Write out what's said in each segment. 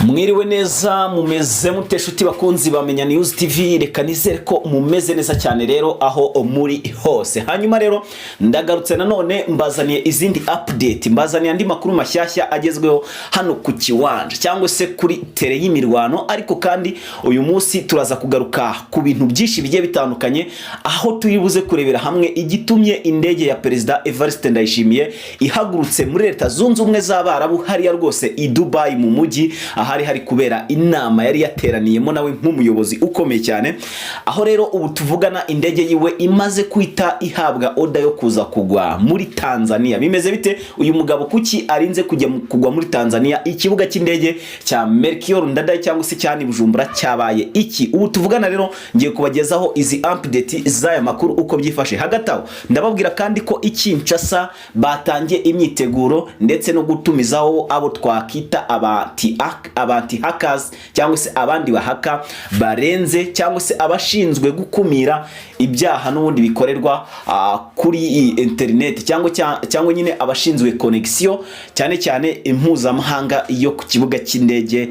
Mwiriwe neza, mumeze mute shuti bakunzi bamenya News TV? Reka nizere ko mumeze neza cyane rero aho muri hose. Hanyuma rero ndagarutse nanone, mbazaniye izindi update, mbazaniye andi makuru mashyashya agezweho hano ku kiwanja cyangwa se kuri terrain y'imirwano. Ariko kandi uyu munsi turaza kugaruka ku bintu byinshi bigiye bitandukanye, aho turi buze kurebera hamwe igitumye indege ya Perezida Evariste Ndayishimiye ihagurutse muri Leta Zunze Ubumwe z'Abarabu, hariya rwose i Dubai mu mujyi, ahari hari kubera inama yari yateraniyemo nawe nk'umuyobozi ukomeye cyane. Aho rero ubu tuvugana indege yiwe imaze kwita ihabwa order yo kuza kugwa muri Tanzania. Bimeze bite? Uyu mugabo kuki arinze kujya kugwa muri Tanzania? Ikibuga cy'indege cya Melchior Ndadaye cyangwa se cyani Bujumbura cyabaye iki? Ubu tuvugana rero ngiye kubagezaho izi update z'aya makuru uko byifashe. Hagati aho ndababwira kandi ko i Kinshasa batangiye imyiteguro ndetse no gutumizaho abo twakita abanti hackers cyangwa se abandi bahaka barenze, cyangwa se abashinzwe gukumira ibyaha n'ubundi bikorerwa kuri internet, cyangwa nyine abashinzwe connection cyane cyane impuzamahanga yo ku kibuga cy'indege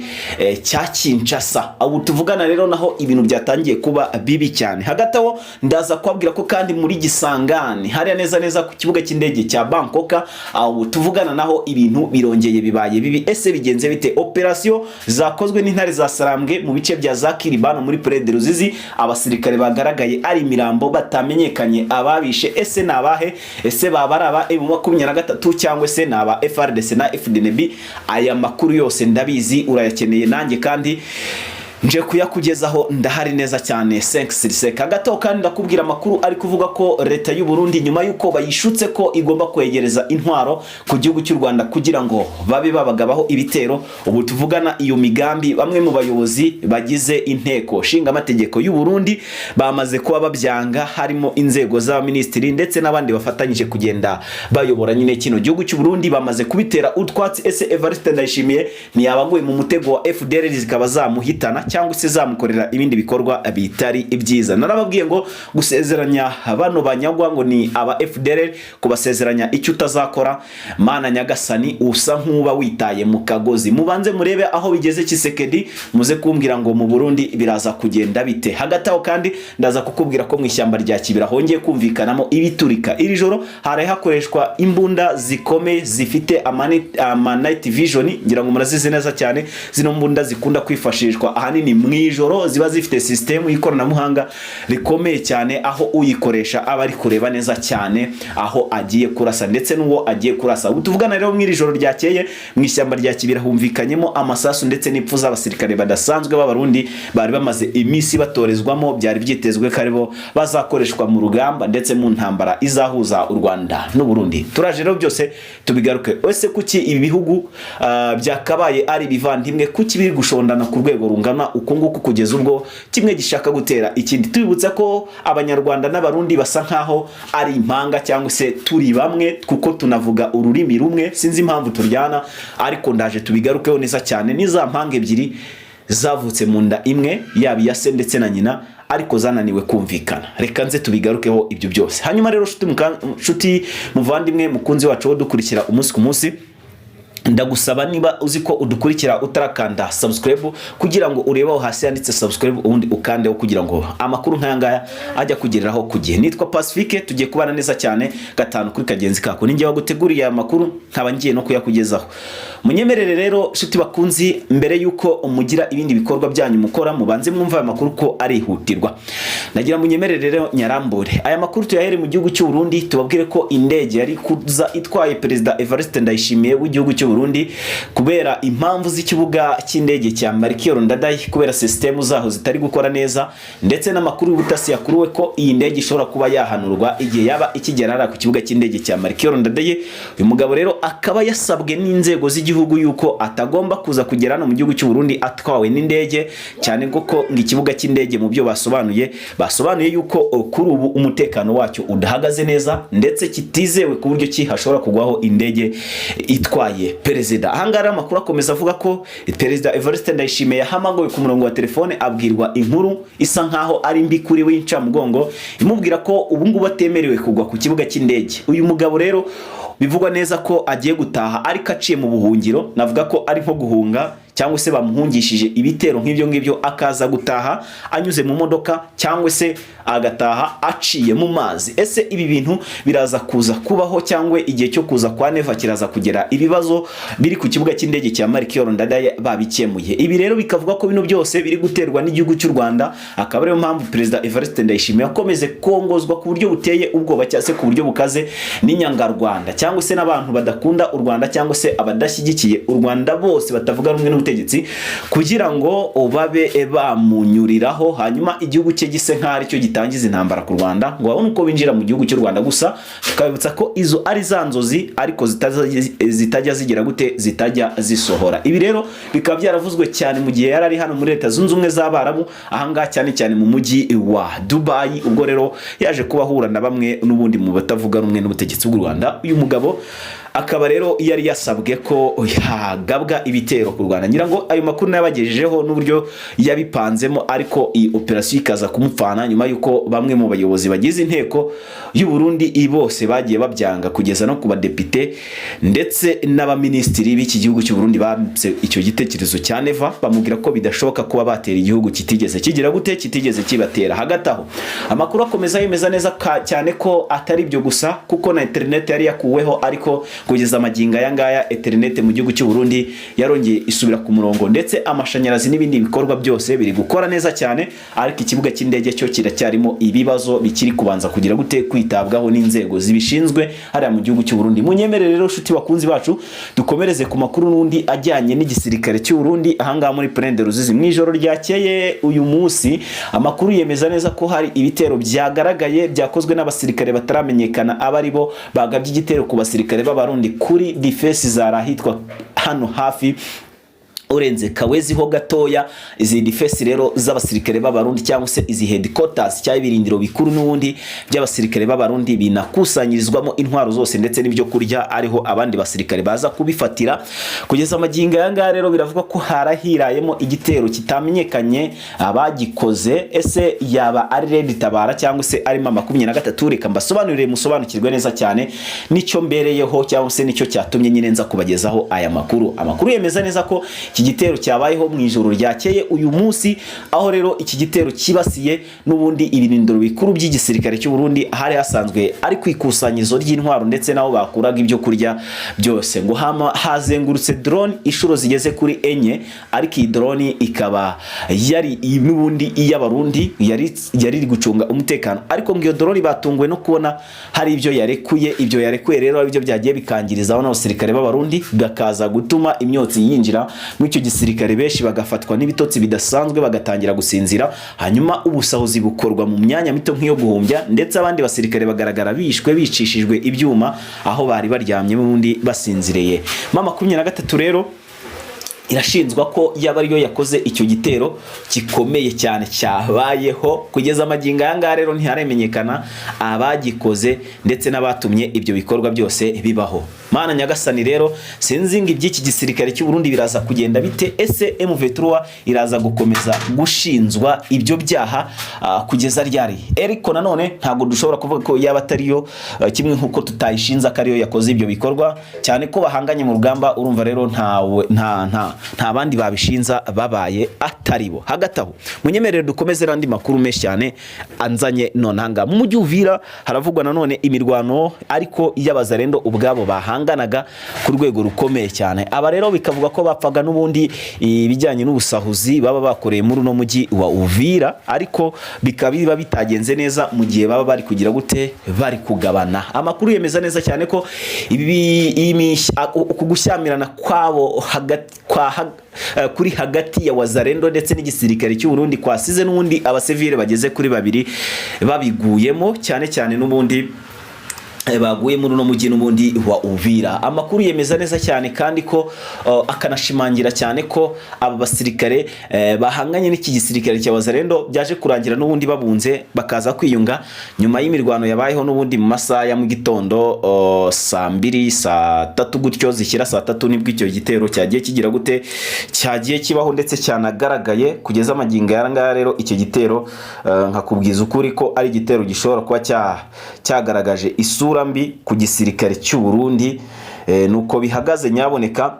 cya Kinshasa. Ubu tuvugana rero naho ibintu byatangiye kuba bibi cyane. Hagati aho ndaza kubabwira ko kandi muri Gisangani, hariya neza neza ku kibuga cy'indege cya Bangkok, ubu tuvugana naho ibintu birongeye bibaye bibi. Ese bigenze bite? Operation zakozwe n'intare za Sarambwe mu bice bya za Kiribano muri Près de Ruzizi, abasirikare bagaragaye ari imirambo batamenyekanye ababishe. Ese ni abahe? Ese baba ari aba M23 cyangwa se ni aba FARDC na FDNB? Aya makuru yose ndabizi urayakeneye, nanjye kandi nje kuyakugezaho, ndahari neza cyane 5 hagati aho. Kandi ndakubwira amakuru ari kuvuga ko leta y'u Burundi, nyuma y'uko bayishutse ko igomba kwegereza intwaro ku gihugu cy'u Rwanda kugira ngo babe babagabaho ibitero, ubu tuvugana iyo migambi bamwe mu bayobozi bagize inteko nshingamategeko y'u Burundi bamaze kuba babyanga, harimo inzego z'abaminisitiri ndetse n'abandi bafatanyije kugenda bayobora nyine kino gihugu cy'u Burundi, bamaze kubitera utwatsi. Ese Evariste Ndayishimiye ntiyabaguye mu mutego wa FDLR zikaba zamuhitana cyangwa se zamukorera ibindi bikorwa bitari ibyiza? Narababwiye ngo gusezeranya bano banyagwa ngo ni aba FDLR, kubasezeranya icyo utazakora, Mana nyagasani, usa nk'uba witaye mu kagozi. Mubanze murebe aho bigeze Tshisekedi, muze kumbwira ngo mu Burundi biraza kugenda bite. Hagati aho kandi ndaza kukubwira ko mu ishyamba rya Kibira hongeye kumvikanamo ibiturika. Iri joro hari hakoreshwa imbunda zikomeye zifite ama night vision. Ngira ngo murazizi neza cyane zino mbunda zikunda kwifashishwa ahanini mu ijoro, ziba zifite sisitemu y'ikoranabuhanga rikomeye cyane, aho uyikoresha aba ari kureba neza cyane aho agiye kurasa ndetse n'uwo agiye kurasa. Ubu tuvugana rero, mu iri joro ryakeye mu ishyamba rya Kibira humvikanyemo amasasu ndetse n'ipfu z'abasirikare badasanzwe b'Abarundi bari bamaze iminsi batorezwamo. Byari byitezwe ko aribo bazakoreshwa mu rugamba ndetse mu ntambara izahuza u Rwanda n'u Burundi. Turaje rero byose tubigaruke. Ese kuki ibi bihugu byakabaye ari ibivandimwe, kuki biri gushondana ku rwego rungana uku nguku kugeza ubwo kimwe gishaka gutera ikindi? Tubibutsa ko Abanyarwanda n'Abarundi basa nkaho ari impanga cyangwa se turi bamwe, kuko tunavuga ururimi rumwe. Sinzi impamvu turyana, ariko ndaje tubigarukeho neza cyane. Ni za mpanga ebyiri zavutse mu nda imwe, yaba iya se ndetse na nyina, ariko zananiwe kumvikana. Reka nze tubigarukeho ibyo byose. Hanyuma rero nshuti muvandimwe, mukunzi wacu wo dukurikira umunsi ku munsi, ndagusaba niba uzi ko udukurikira utarakanda subscribe, kugira ngo urebe aho hasi handitse subscribe, ubundi ukandeho kugira ngo amakuru nk'aya ngaya ajya kugereraho ku gihe. Nitwa Pacifique, tugiye kubana neza cyane gatanu kuri kagenzi kako. Ninjye waguteguriye aya makuru, nkaba ngiye no kuyakugezaho. Munyemerere rero nshuti bakunzi, mbere y'uko mugira ibindi bikorwa byanyu mukora, mubanze mwumva aya makuru ko arihutirwa. Nagira munyemerere rero nyarambure aya makuru, tuyahere mu gihugu cy'u Burundi, tubabwire ko indege yari kuza itwaye Perezida Evariste Ndayishimiye w'igihugu cy'u Burundi, kubera impamvu z'ikibuga cy'indege cya Melchior Ndadaye, kubera sisitemu zaho zitari gukora neza ndetse n'amakuru y'ubutasi yakuruwe ko iyi ndege ishobora kuba yahanurwa igihe yaba ikigera hariya ku kibuga cy'indege cya Melchior Ndadaye, uyu mugabo rero akaba yasabwe n'inzego z'igihugu yuko atagomba kuza kugera hano mu gihugu cy'u Burundi atwawe n'indege, cyane kuko ngo ikibuga cy'indege mu byo basobanuye yuko kuri ubu umutekano wacyo udahagaze neza ndetse kitizewe ku buryo ki hashobora kugwaho indege itwaye perezida. Ahangaha rero amakuru akomeza avuga ko Perezida Evariste Ndayishimiye yahamagawe ku murongo wa telefone, abwirwa inkuru isa nkaho ari mbi kuri we, y'incamugongo, imubwira ko ubu ngubu atemerewe kugwa ku kibuga cy'indege. Uyu mugabo rero bivugwa neza ko agiye gutaha ariko aciye mu buhungiro, navuga ko ari nko guhunga. cyangwa se bamuhungishije ibitero nk'ibyo ngibyo, akaza gutaha anyuze mu modoka cyangwa se agataha aciye mu mazi. Ese ibi bintu biraza kuza kubaho, cyangwa igihe cyo kuza kwa Neva kiraza kugera ibibazo biri ku kibuga cy'indege cya Melchior Ndadaye babikemuye? Ibi rero bikavuga ko bino byose biri guterwa n'igihugu cy'u Rwanda, akaba ariyo mpamvu Perezida Evariste Ndayishimiye yakomeze kongozwa ku buryo buteye ubwoba cyangwa se ku buryo bukaze n'inyangarwanda, cyangwa se n'abantu badakunda u Rwanda, cyangwa se abadashyigikiye u Rwanda bose batavuga rumwe n'ubutegetsi, kugira ngo babe bamunyuriraho, hanyuma igihugu cye gise nk'aho aricyo gitangiza intambara ku Rwanda, ngo babone uko binjira mu gihugu cy'u Rwanda. Gusa tukabibutsa ko izo ari za nzozi, ariko zitajya zigira gute, zitajya zisohora. Ibi rero bikaba byaravuzwe cyane mu gihe yari ari hano muri Leta Zunze Ubumwe z'Abarabu, ahangaha cyane cyane mu mujyi wa Dubai, ubwo rero yaje kuba ahura na bamwe n'ubundi mu batavuga rumwe n'ubutegetsi bw'u Rwanda. Uyu mugabo akaba rero yari yasabwe ko hagabwa ibitero ku Rwanda. Ngira ngo ayo makuru nayabagejejeho n'uburyo yabipanzemo, ariko iyi operasiyo ikaza kumupfana nyuma y'uko bamwe mu bayobozi bagize inteko y'u Burundi bose bagiye babyanga, kugeza no ku badepite ndetse n'abaminisitiri b'iki gihugu cy'u Burundi banze icyo gitekerezo cya Neva, bamubwira ko bidashoboka kuba batera igihugu kitigeze kigira gute, kitigeze kibatera. Hagati aho amakuru akomeza yemeza neza cyane ko atari ibyo gusa, kuko na interineti yari yakuweho, ariko kugeza amagingo aya ngaya interineti mu gihugu cy'u Burundi yarongeye isubira ku murongo, ndetse amashanyarazi n'ibindi bikorwa byose biri gukora neza cyane, ariko ikibuga cy'indege cyo kiracyarimo ibibazo bikiri kubanza kugira gute, kwitabwaho n'inzego zibishinzwe hariya mu gihugu cy'u Burundi. Munyemerere rero, nshuti bakunzi bacu, dukomereze ku makuru n'undi ajyanye n'igisirikare cy'u Burundi ahangaha muri Plaine de Ruzizi. Mu ijoro ryakeye uyu munsi, amakuru yemeza neza ko hari ibitero byagaragaye byakozwe n'abasirikare bataramenyekana aba ari bo bagabye igitero ku basirikare b'Abarundi kuri defense zari ahitwa hano hafi urenze Kawezi ho gatoya. Izi defense rero z'abasirikare b'Abarundi, cyangwa se izi headquarters cyangwa ibirindiro bikuru n'ubundi by'abasirikare b'Abarundi binakusanyirizwamo intwaro zose ndetse n'ibyo kurya, ariho abandi basirikare baza kubifatira. Kugeza amagingo aya ngaya rero biravugwa ko harahirayemo igitero kitamenyekanye abagikoze. Ese yaba ari Red Tabara cyangwa se arimo 23? Reka mbasobanurire musobanukirwe neza cyane nicyo mbereyeho, cyangwa se nicyo cyatumye nyine nza kubagezaho aya makuru. Amakuru yemeza neza ko iki gitero cyabayeho mu ijoro ryakeye uyu munsi, aho rero iki gitero cyibasiye n'ubundi ibirindiro bikuru by'igisirikare cy'u Burundi, ahari hasanzwe ari ku ikusanyirizo ry'intwaro ndetse n'aho bakuraga ibyo kurya byose. Ngo hazengurutse drone inshuro zigeze kuri enye, ariko iyi drone ikaba yari n'ubundi iy'Abarundi yari iri gucunga umutekano, ariko ngo iyo drone batunguwe no kubona hari ibyo yarekuye. Ibyo yarekuye rero aribyo byagiye bikangirizaho n'abasirikare b'Abarundi, bakaza gutuma imyotsi yinjira muri icyo gisirikare, benshi bagafatwa n'ibitotsi bidasanzwe, bagatangira gusinzira, hanyuma ubusahuzi bukorwa mu myanya mito nk'iyo guhumbya, ndetse abandi basirikare bagaragara bishwe bicishijwe ibyuma aho bari baryamye n'ubundi basinziriye. M23 rero irashinzwa ko yaba ariyo yakoze icyo gitero gikomeye cyane cyabayeho. Kugeza amagingo aya ngaya rero ntiharamenyekana abagikoze ndetse n'abatumye ibyo bikorwa byose bibaho. Mana nyagasani, rero sinzi ngo iby'iki gisirikare cy'u Burundi biraza kugenda bite. Ese M23 iraza gukomeza gushinzwa ibyo byaha kugeza ryari? Ariko nanone ntabwo dushobora kuvuga ko yaba atariyo, kimwe nk'uko tutayishinza ko ariyo yakoze ibyo bikorwa, cyane ko bahanganye mu rugamba. Urumva rero ntawe nta bandi babishinza babaye atari bo. Hagati aho munyemerere dukomeze n'andi makuru menshi cyane anzanye nonanga. Mu mujyi Uvira haravugwa nanone imirwano, ariko y'abazarendo ubwabo bahanganaga ku rwego rukomeye cyane. Aba rero bikavuga ko bapfaga n'ubundi ibijyanye n'ubusahuzi baba bakoreye muri uno mujyi wa Uvira, ariko bikaba biba bitagenze neza mu gihe baba bari kugira gute, bari kugabana. Amakuru yemeza neza cyane ko ibi uku gushyamirana kwabo hagati kwa kuri hagati ya Wazarendo ndetse n'igisirikare cy'u Burundi kwasize n'ubundi abasivile bageze kuri babiri babiguyemo, cyane cyane n'ubundi baguye muri uno mujyi n'ubundi wa Uvira. Amakuru yemeza neza cyane kandi ko akanashimangira cyane ko aba basirikare bahanganye n'iki gisirikare cya Wazarendo byaje kurangira n'ubundi babunze, bakaza kwiyunga nyuma y'imirwano yabayeho n'ubundi mu masaha ya mu gitondo, saa 2, saa 3 gutyo zishyira saa 3, nibwo icyo gitero cyagiye kigira gute, cyagiye kibaho ndetse cyanagaragaye. Kugeza amagingo aya ngaya rero icyo gitero, nkakubwiza ukuri ko ari igitero gishobora kuba cyagaragaje isura mbi ku gisirikare cy'u Burundi. Nuko bihagaze nyaboneka.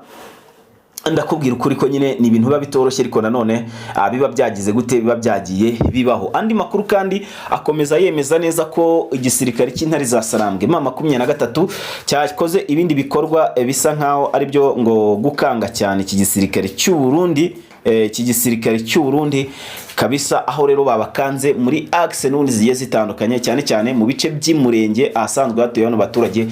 Ndakubwira ukuri ko nyine ni ibintu biba bitoroshye, ariko nanone biba byagize gute, biba byagiye bibaho. Andi makuru kandi akomeza yemeza neza ko igisirikare cy'Intare za Sarambwe M23 cyakoze ibindi bikorwa bisa nkaho ari byo ngo gukanga cyane iki gisirikare cy'u Burundi, iki gisirikare cy'u Burundi kabisa, aho rero babakanze muri axe n'ubundi zigiye zitandukanye, cyane cyane mu bice by'Imurenge ahasanzwe hatuye bano baturage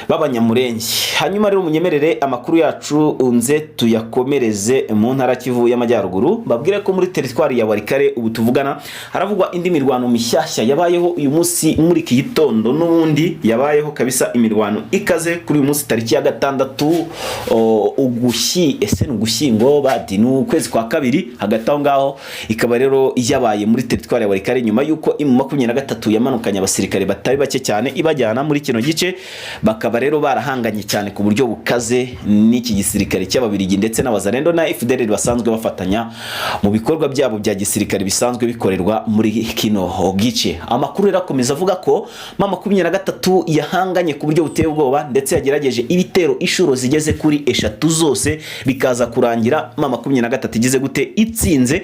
b'Abanyamurenge. Hanyuma rero munyemerere amakuru yacu unze tuyakomereze mu ntara Kivu y'Amajyaruguru, babwire ko muri teritwari ya Walikale ubu tuvugana haravugwa indi mirwano mishyashya yabayeho uyu munsi muri iki gitondo. N'ubundi yabayeho kabisa imirwano ikaze kuri uyu munsi tariki ya 6 ese ni Ugushyingo badi, ni ukwezi kwa kabiri hagati aho ngaho. Ikaba rero yabaye muri teritwari ya Walikale nyuma y'uko M23 yamanukanye abasirikare batari bake cyane ibajyana muri kino gice, bakaba rero barahanganye cyane ku buryo bukaze n'iki gisirikare cy'Ababirigi ndetse n'Abazarendo na FDLR basanzwe bafatanya mu bikorwa byabo bya gisirikare bisanzwe bikorerwa muri kino gice. Amakuru rero akomeza avuga ko M23 yahanganye ku buryo buteye ubwoba, ndetse yagerageje ibitero inshuro zigeze kuri eshatu, zose bikaza kurangira M23 igize gute, itsinze,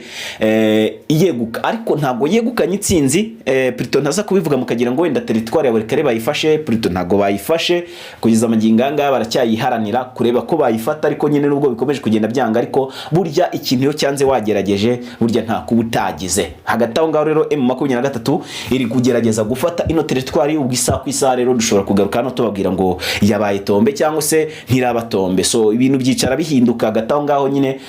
yeguka, ariko ntabwo yegukanye itsinzi. Plutôt ntaza kubivuga mukagira ngo wenda teritwari ya Walikale bayifashe. Plutôt ntabwo bayifashe kugeza amagingo aya ngaya, baracyayiharanira kureba ko bayifata, ariko nyine nubwo bikomeje kugenda byanga, ariko burya ikintu iyo cyanze wagerageje, burya nta kuba utagize. Hagati aho ngaho rero M23 iri kugerageza gufata ino teritwari. Ubwo isaha ku isaha rero dushobora kugaruka hano tubabwira ngo yabaye tombe cyangwa se ntiraba tombe. So ibintu byicara bihinduka hagati aho ngaho nyine.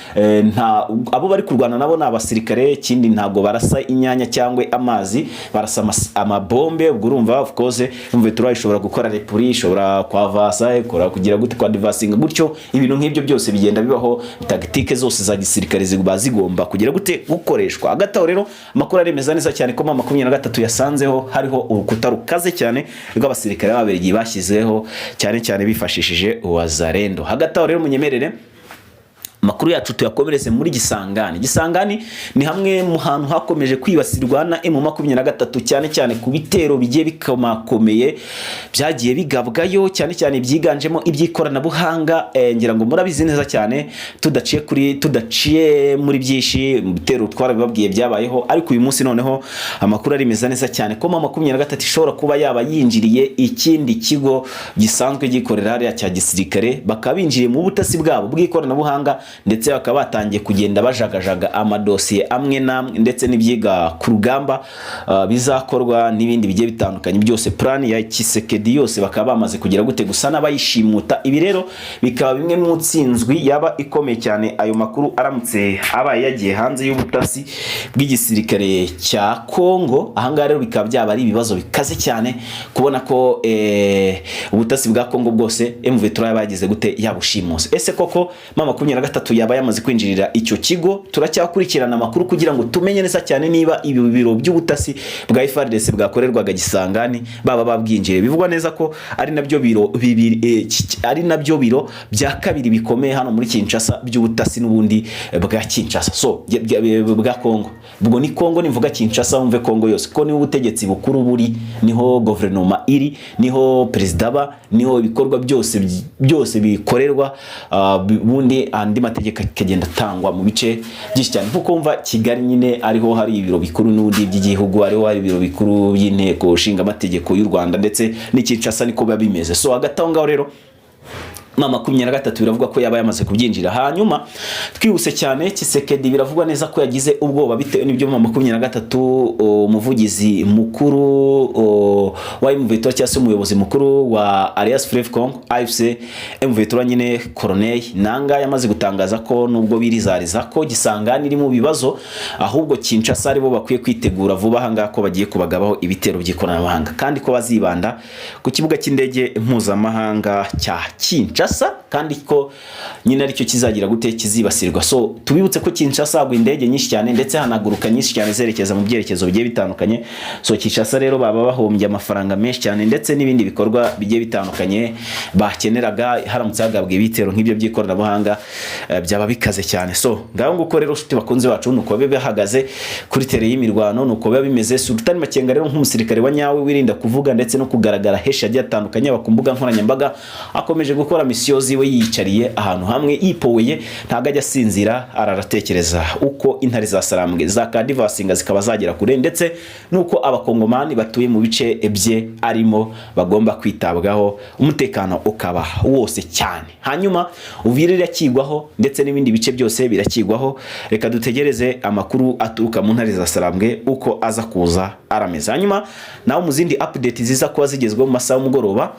Nta abo bari kurwana nabo ni abasirikare, ikindi ntabwo barasa inyanya cyangwa amazi, barasa amabombe. Ubwo urumva, of course, M23 ishobora gukora repli, ishobora kwavasa, ikora kugira gute, kwa divasinga gutyo, ibintu nk'ibyo byose bigenda bibaho. Tactique zose za gisirikare ziba zigomba kugira gute, gukoreshwa. Hagati aho rero amakuru aremeza neza cyane ko M23 yasanzeho hariho urukuta rukaze cyane rw'abasirikare b'Ababirigi bashyizeho, cyane cyane bifashishije Wazarendo. Hagati aho rero munyemerere amakuru yacu tuyakomereze muri Gisangani. Gisangani ni hamwe mu hantu hakomeje kwibasirwa na M23, cyane cyane ku bitero bigiye bikomakomeye byagiye bigabwayo, cyane cyane byiganjemo iby'ikoranabuhanga. Ngira ngo murabizi neza cyane, tudaciye muri byinshi mu bitero twarabibabwiye byabayeho. Ariko uyu munsi noneho amakuru aremeza neza cyane ko M23 ishobora kuba yaba yinjiriye ikindi kigo gisanzwe gikorera hariya cya gisirikare, bakaba binjiriye mu butasi bwabo bw'ikoranabuhanga, ndetse bakaba batangiye kugenda bajagajaga amadosiye amwe n'amwe, ndetse n'ibyiga ku rugamba bizakorwa n'ibindi bigiye bitandukanye byose. Plan ya Tshisekedi yose bakaba bamaze kugira gute, gusa n'abayishimuta. Ibi rero bikaba bimwe mu nsinzwi yaba ikomeye cyane ayo makuru aramutse abaye yagiye hanze y'ubutasi bw'igisirikare cya Kongo. Ahangaha rero bikaba byaba ari ibibazo bikaze cyane kubona ko ubutasi bwa Kongo bwose M23 yaba yagize gute, yabushimuse. Ese koko M23 yaba yamaze kwinjirira icyo kigo? Turacyakurikirana amakuru kugira ngo tumenye neza cyane niba ibi biro by'ubutasi bwa FARDC bwakorerwaga Gisangani baba babwinjiriye. Bivugwa neza ko ari nabyo biro bibiri, ari nabyo biro bya kabiri bikomeye hano muri Kinshasa by'ubutasi n'ubundi bwa Kinshasa, so bwa Kongo. Ubwo ni Kongo, nivuga Kinshasa wumve Kongo yose, ko niho ubutegetsi bukuru buri, niho guverinoma iri, niho perezida aba, niho ibikorwa byose bikorerwa, ubundi andi mategeko akagenda atangwa mu bice byinshi cyane, nkuko wumva Kigali nyine ariho hari ibiro bikuru n'ubundi by'igihugu, ariho hari ibiro bikuru by'Inteko Nshinga Amategeko y'u Rwanda, ndetse n'i Kinshasa niko biba bimeze. So hagati aho ngaho rero M23 biravuga ko yaba yamaze kubyinjira. Hanyuma twihuse cyane, Tshisekedi biravugwa neza ko yagize ubwoba bitewe n'ibyo M23, umuvugizi mukuru wa M23 cyangwa se umuyobozi mukuru wa Alliance Fleuve Congo, AFC M23 nyine, Corneille Nanga, yamaze gutangaza ko nubwo birizariza ko Gisangani iri mu bibazo, ahubwo Kinshasa aribo bakwiye kwitegura vuba aha ngaha ko bagiye kubagabaho ibitero by'ikoranabuhanga, kandi ko bazibanda ku kibuga cy'indege mpuzamahanga cya Kinshasa, kandi ko nyine aricyo kizagira gute, kizibasirwa. So tubibutse ko Kinshasa hagwa indege nyinshi cyane, ndetse hanaguruka nyinshi cyane zerekeza mu byerekezo bigiye bitandukanye. So Kinshasa rero baba bahombye amafaranga menshi cyane, ndetse n'ibindi bikorwa bigiye bitandukanye bakeneraga. Haramutse hagabwa ibitero nk'ibyo by'ikoranabuhanga, byaba bikaze cyane. So ngaho nguko rero, nshuti bakunze bacu, nuko biba bihagaze kuri terrain y'imirwano, nuko biba bimeze. Sultani Makenga rero, nk'umusirikare wa nyawe wirinda kuvuga ndetse no kugaragara henshi hagiye hatandukanye, aba ku mbuga nkoranyambaga, akomeje gukora misiyo. misiyo ziwe yiyicariye ahantu hamwe yipoweye, ntabwo ajya asinzira, araratekereza uko intare za Sarambwe zakadivasinga zikaba zagera kure, ndetse n'uko Abakongomani batuye mu bice bye arimo bagomba kwitabwaho, umutekano ukaba wose cyane. Hanyuma Uvira irakigwaho, ndetse n'ibindi bice byose birakigwaho. Reka dutegereze amakuru aturuka mu ntare za Sarambwe uko aza kuza arameze. Hanyuma nawe mu zindi update ziza kuba zigezweho mu masaha y'umugoroba.